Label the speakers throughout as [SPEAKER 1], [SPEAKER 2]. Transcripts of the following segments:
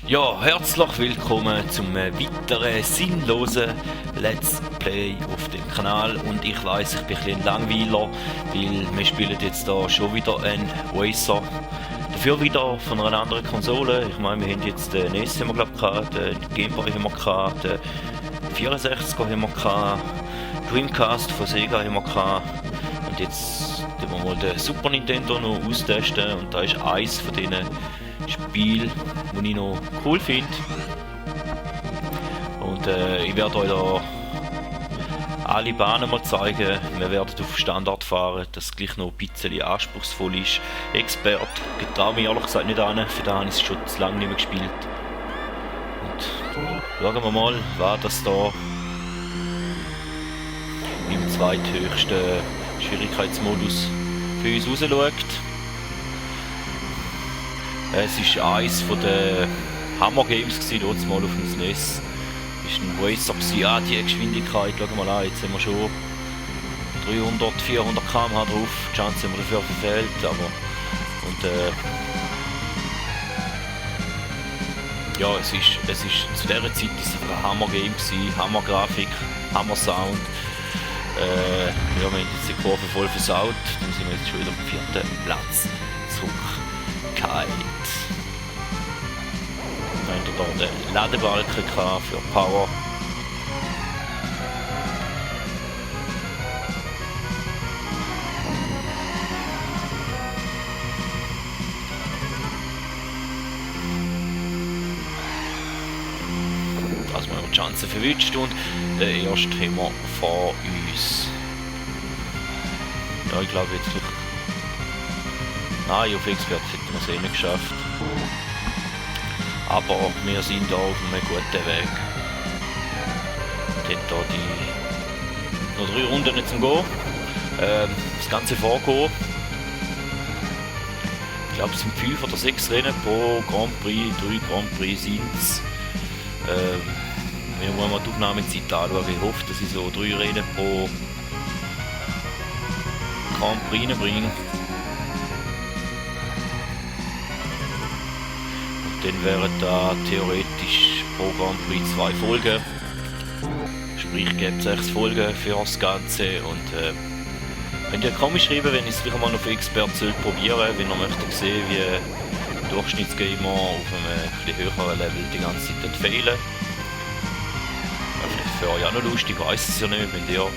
[SPEAKER 1] Ja, herzlich willkommen zum weiteren sinnlosen Let's Play auf dem Kanal. Und ich weiss, ich bin ein bisschen Langweiler, weil wir spielen jetzt da schon wieder einen Racer. Dafür wieder von einer anderen Konsole. Ich meine, wir haben jetzt den NES haben wir, glaub, gehabt, den Game Boy haben wir gehabt, den 64er haben wir gehabt, Dreamcast von Sega haben wir gehabt. Und jetzt tun wir mal den Super Nintendo noch austesten. Und da ist eins von diesen Spiel, das ich noch cool finde. Und ich werde euch da alle Bahnen mal zeigen. Wir werden auf Standard fahren, dass es gleich noch ein bisschen anspruchsvoll ist. Expert, ich traue mich ehrlich gesagt nicht an, für da habe ich es schon zu lange nicht mehr gespielt. Und schauen wir mal, was das da im zweithöchsten Schwierigkeitsmodus für uns rausschaut. Es war eines der Hammer Games dort mal auf dem SNES. Es war ein Racer, die Geschwindigkeit, schau mal an, jetzt haben wir schon 300, 400 km/h drauf. Die Chance haben wir dafür verfehlt, aber ja, es ist zu dieser Zeit ein Hammer Game gewesen, Hammer Grafik, Hammer Sound. Ja, wir haben jetzt die Kurve voll versaut, dann sind wir jetzt schon wieder auf dem 4. Platz zurückgekehrt. Wir haben hier den Ladebalken für Power. Also wir haben die Chance verwünscht und den ersten haben wir vor uns. Ja, ich glaube jetzt gleich. Nein, auf Expert hätten wir es eh nicht geschafft. Aber wir sind da auf einem guten Weg. Wir haben hier noch 3 Runden zum Gehen. Das ganze Vorgehen. Ich glaube es sind 5 oder 6 Rennen pro Grand Prix, 3 Grand Prix sind es. Wenn wir mal die Aufnahmezeit anschauen, ich hoffe, dass ich so 3 Rennen pro Grand Prix reinbringe. Dann wären da theoretisch pro Grand Prix 2 Folgen. Sprich, es gibt 6 Folgen für das Ganze. Und könnt ihr komisch schreiben, wenn ich es vielleicht mal auf Expert probieren soll, wenn ihr möchtet sehen, wie ein Durchschnittsgamer auf einem etwas höheren Level die ganze Zeit fehlen. Ja, vielleicht für euch auch noch lustig, ich weiss es ja nicht, wenn ihr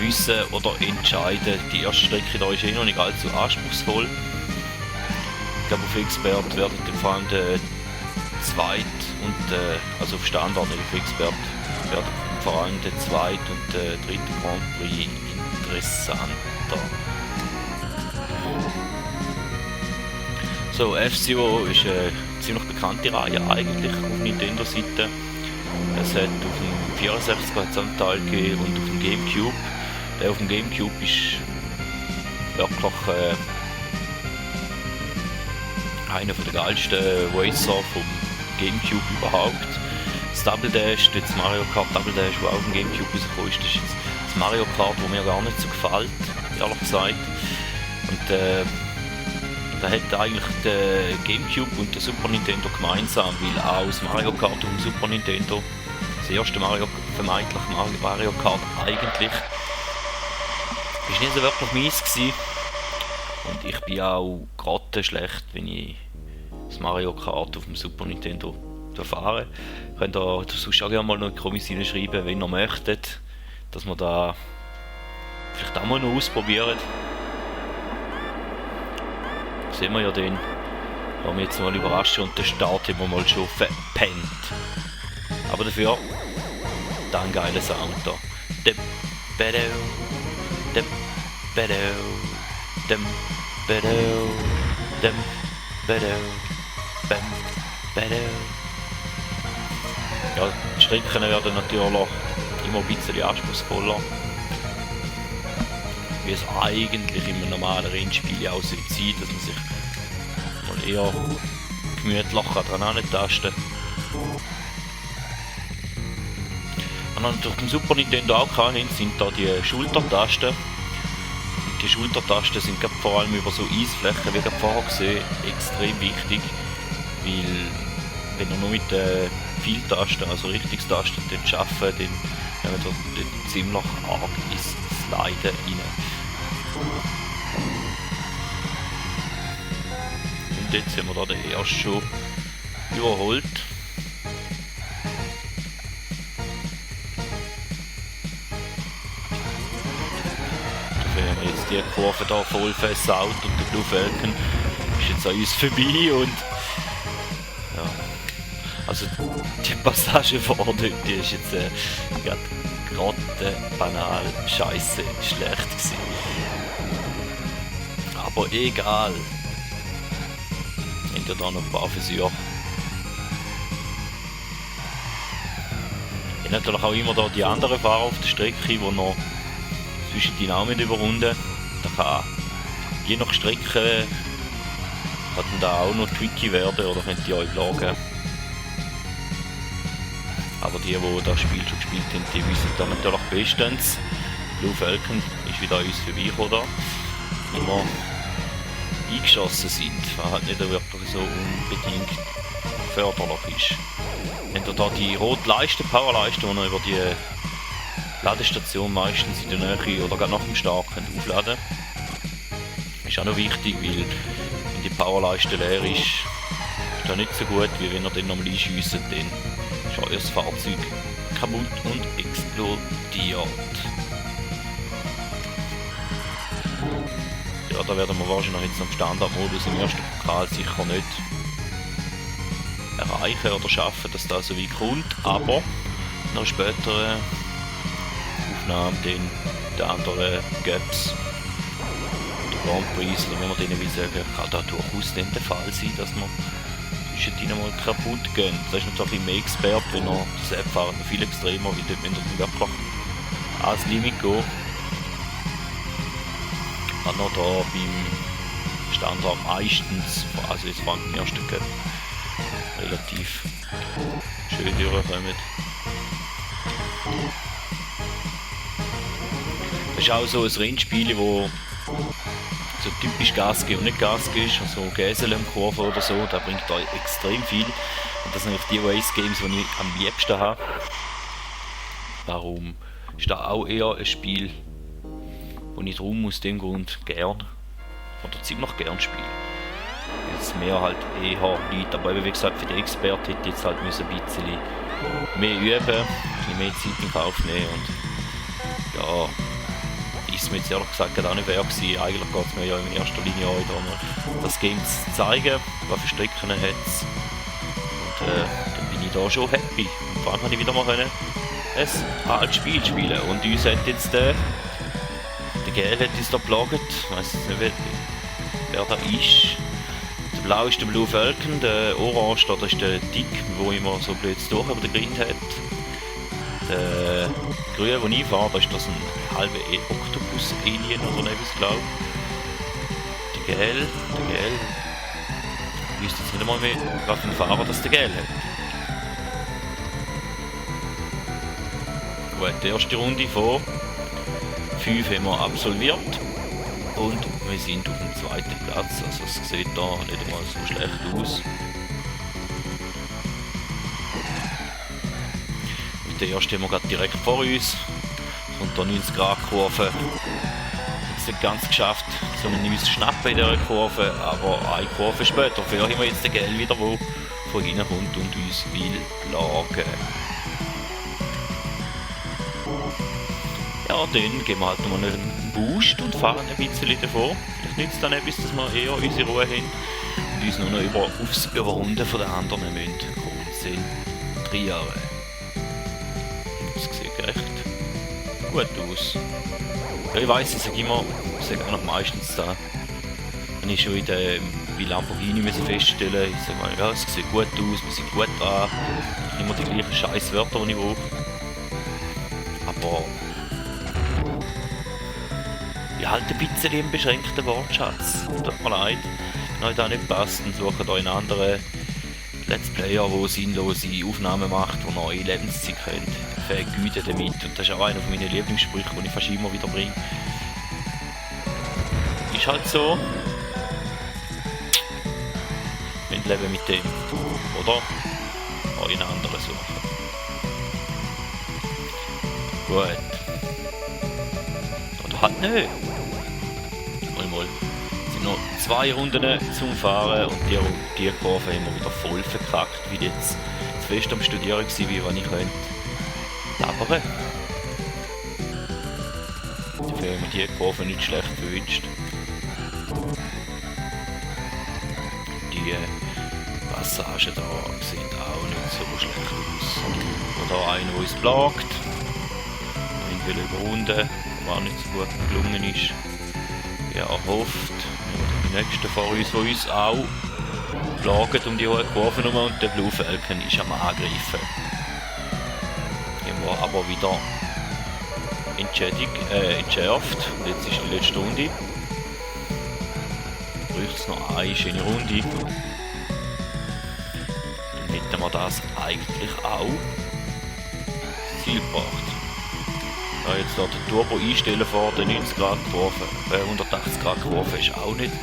[SPEAKER 1] wissen oder entscheiden. Die erste Strecke da ist eh noch nicht allzu anspruchsvoll. Ich glaube, auf Expert werden dann vor allem der zweite und also auf Standard, nicht auf Expert, werden vor allem der zweite und der dritte Grand Prix interessanter. So, F-Zero ist eine ziemlich bekannte Reihe eigentlich auf Nintendo-Seite. Es hat auf dem 64er einen Teil gegeben und auf dem Gamecube. Der auf dem Gamecube ist wirklich einer der geilsten Racer vom Gamecube überhaupt. Das Double Dash, das Mario Kart Double Dash, das auch auf dem Gamecube rausgekommen ist, das ist jetzt das Mario Kart, das mir gar nicht so gefällt, ehrlich gesagt. Und da hat eigentlich der Gamecube und der Super Nintendo gemeinsam, weil auch das Mario Kart und dem Super Nintendo, das erste vermeintlich Mario Kart eigentlich, ist nicht so wirklich mies gewesen. Und ich bin auch grottenschlecht, wenn ich das Mario Kart auf dem Super Nintendo fahre. Könnt ihr sonst auch gerne mal noch in die Kommentare schreiben, wenn ihr möchtet, dass wir da vielleicht auch mal noch ausprobieren. Sehen wir ja dann. Lassen wir jetzt mal überraschen und den Start haben wir mal schon verpennt. Aber dafür da ein geiler Sound da. Dem Bedo, dem Bedo, dem Bedo, dem Bedo, dem Bedo. Ja, die Strecken werden natürlich immer ein bisschen anspruchsvoller, wie es eigentlich in einem normalen Rennspiel auch sein sollte, dass man sich mal eher gemütlich dran antasten kann. Und dann durch den Super Nintendo auch hatten, sind da die Schultertasten. Die Schultertasten sind vor allem über so Eisflächen, wie gerade vorher gesehen, extrem wichtig, weil wenn ihr nur mit den Pfeiltasten, also Richtungstasten, arbeiten, dann nehmen wir dort ziemlich arg ins Sliden rein. Und jetzt haben wir da den ersten schon überholt. Wenn wir jetzt die Kurve da voll versaut und der Blue Falcon ist jetzt an uns vorbei und ja, also die Passage vorne, die ist jetzt gerade banal scheiße schlecht gewesen. Aber egal. Haben ja da noch ein paar Versuche. Ich habe natürlich auch immer da die anderen Fahrer auf der Strecke, die noch zwischen die Namen überrunden. Da kann je nach Strecke kann da auch noch tricky werden oder könnt ihr euch plagen. Aber die das Spiel schon gespielt haben, die wissen da natürlich bestens. Blue Falcon ist wieder an uns vorbeigekommen da. Immer eingeschossen sind, was halt nicht wirklich so unbedingt förderlich ist. Wenn ihr da die rote Leiste, Powerleiste, die ihr über die Ladestation meistens in der Nähe oder gerade nach dem Start könnt aufladen, ist auch noch wichtig, weil wenn die Powerleiste leer ist, ist das nicht so gut, wie wenn ihr den nochmal einschiessen, dann ist euer Fahrzeug kaputt und explodiert. Ja, da werden wir wahrscheinlich jetzt am Standardmodus im ersten Pokal sicher nicht erreichen oder schaffen, dass das so weit kommt, aber noch später Aufnahmen den anderen Gaps, der Grand Prix, oder wie man denen will sagen, kann da durchaus dann der Fall sein, dass man zwischen ihnen mal kaputt gehen. Das ist natürlich mehr Expert, wenn er das App-Fahren noch viel extremer, weil dort müsst ihr wirklich ans Limit gehen. Kann er da beim Standard meistens, also jetzt vor allem im ersten Cup, relativ schön durchkommen. Das ist auch so ein Rennspiel, wo so typisch Gas geben und nicht Gas geben, also Gäselem-Kurve oder so, da bringt euch extrem viel. Und das sind die Race Games, die ich am liebsten habe. Darum ist das auch eher ein Spiel, das ich darum aus dem Grund gern oder ziemlich gern spiele. Jetzt mehr halt eher Leute, aber eben wie gesagt, für die Experten hätte ich jetzt halt müssen ein bisschen mehr üben, ein bisschen mehr Zeit in Kauf nehmen und ja, ist mir jetzt ehrlich gesagt auch nicht wert gewesen. Eigentlich geht es mir ja in erster Linie auch darum, das Game zu zeigen, was für Strecken es hat. Und dann bin ich da schon happy. Und vor allem habe ich wieder mal ein altes Spiel spielen. Und uns hat jetzt der Gel hat uns da geplagt. Ich weiss jetzt nicht, wer da ist. Der Blau ist der Blue Falcon, der Orange da ist der Dick, der immer so blöd durch über den Grind hat. Der Grüne, den ich fahre, ist das ein halber Octopus-Alien oder so etwas, glaube ich. Der Gel, ich wüsste jetzt nicht einmal mehr, was für ein Fahrer das der Gel hat. Gut, die erste Runde von 5 haben wir absolviert und wir sind auf dem zweiten Platz, also es sieht da nicht einmal so schlecht aus. Der erste haben wir gerade direkt vor uns und da 90 Grad Kurve. Jetzt nicht ganz geschafft, um uns zu schnappen in dieser Kurve, aber eine Kurve später. Dafür haben wir jetzt den Gel wieder, der von hinten kommt und uns will plagen. Ja, dann geben wir halt nochmal einen Boost und fahren ein bisschen davor. Das nützt dann etwas, dass wir eher unsere Ruhe haben und uns nur noch aufs Überrunden von den anderen konzentrieren. Das sieht recht gut aus. Ja, ich weiss, ich sage immer, ich sage auch noch meistens da, wenn ich schon bei Lamborghini feststellen, ich sage mal, ja, es sieht gut aus, wir sind gut dran, immer die gleichen scheiß Wörter, die ich brauche. Aber ich halte ein bisschen einen beschränkten Wortschatz. Tut mir leid, wenn euch das nicht passt, dann sucht euch einen anderen Let's Player, der sinnlose Aufnahmen macht, wo ihr eure Lebenszeit könnt. Vergüten damit. Und das ist auch einer meiner Lieblingssprüche, die ich fast immer wieder bringe. Ist halt so. Wir leben mit dem, oder? einen anderen suchen. Gut. Oder halt nicht. Mal. Es sind noch 2 Runden zum Fahren und die Kurve haben wir wieder voll verkackt, weil jetzt zu fest am Studieren war, wie wenn ich könnte. Aber dafür haben wir die Kurve nicht schlecht gewünscht. Die Passagen da sehen auch nicht so schlecht aus. Oder einer, der uns plagt. Ich will überrunden, was nicht so gut gelungen ist. Ja, erhofft. Die nächsten vor uns, die uns auch plagen um die hohen Kurven herum und der Blue Falcon ist am Angreifen. Haben wir aber wieder entschärft. Und jetzt ist die letzte Runde. Braucht es noch eine schöne Runde. Dann hätten wir das eigentlich auch ins Ziel gebracht. Ja, jetzt hier den Turbo einstellen vor der 90 Grad Kurve, 180 Grad Kurve ist auch nicht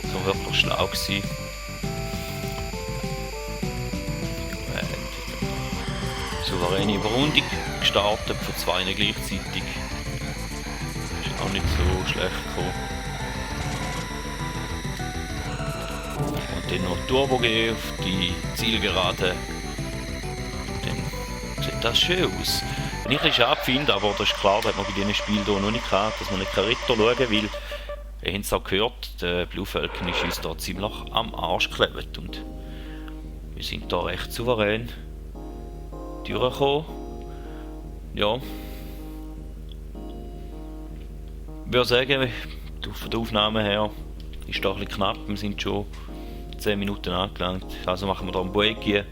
[SPEAKER 1] so wirklich schlau gewesen. Souveräne Überrundung gestartet von 2 gleichzeitig. Ist auch nicht so schlecht gekommen. Und dann noch Turbo geben auf die Zielgerade. Dann sieht das schön aus. Wenn ich es schade finde, aber das ist klar, das hat man bei diesen Spielen hier noch nicht gehabt, dass man nicht Retter schauen kann, weil, ihr habt es auch gehört, der Blue Falcon ist uns da ziemlich am Arsch geklebt und wir sind da recht souverän durchgekommen. Ja. Ich würde sagen, von der Aufnahme her ist da ein bisschen knapp, wir sind schon 10 Minuten angelangt, also machen wir da einen Break hier.